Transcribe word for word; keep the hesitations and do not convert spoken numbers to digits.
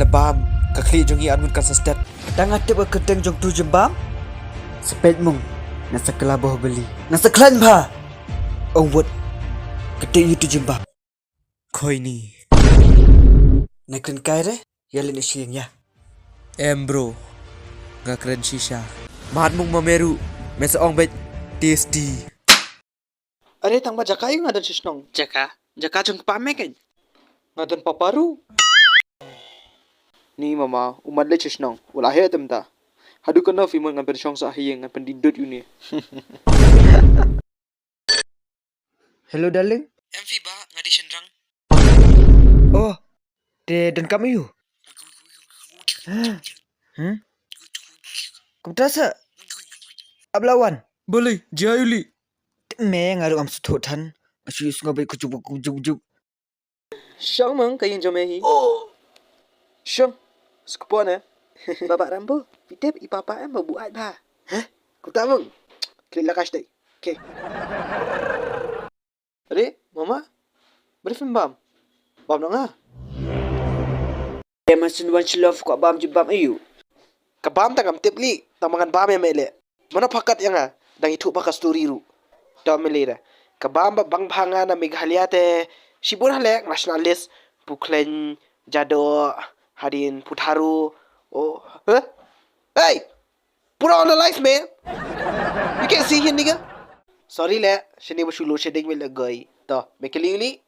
Bam, ka khlieh jong ngi arngut kan sa stet. Tang nga tip ka kyrteng jong tu jimbam. Spet mung, na sa kla Bahubali. Na sa klan bha. Ong wut, ka tip ïa tu jimbam. Khoi ni. Na kren kai re, ïa len ïa shieng ïa. Em bro, nga kren shisha. Mat mung ma meru, me sa ong bet tasty. Are tang ba jaka ïa nga don shishnong. Jaka, jaka jong kpa me kan. Nga don papa ru. Ni mama, umat le shishnong, wala he tem ta. Hadu kan fi mon ngan pen shong sa hi ngan pen didot uni. Hello darling. Em fi ba nga di shenrang. Oh, te don kam ïa u. Hmm? Kumta sa. Ablawan. Bali, jia uli. Me nga ruh am suthu than. Nga shu ïa sngob beit kujuk kujuk kujuk. Shong mong ka ïing jong me hi. Oh. Shong. Skpon eh. Baba Rambo, phi tip i papa em ba buaid bha. Heh? Kumta mong. Klik lakas dei. Okay. Re, mama. Beri phim bam. Bam dong ah. Em asin wan shlof ko bam jibam ayu. Ka bam tang kam tip li, tang mangan bam ïa me le. Mano phakat ïa nga, dang ithuh ba ka story ru. To me lira. Ka bam ba bang bha nga na Meghalaya te. Shibun halek nationalist, Pukhleng, Jadok, hadien, Putharu. Oh, huh? Hey! Put on the lights, man. You can't see here, nigga. Sorry le, shini ba shu load shedding me le goi. To, me kali uli.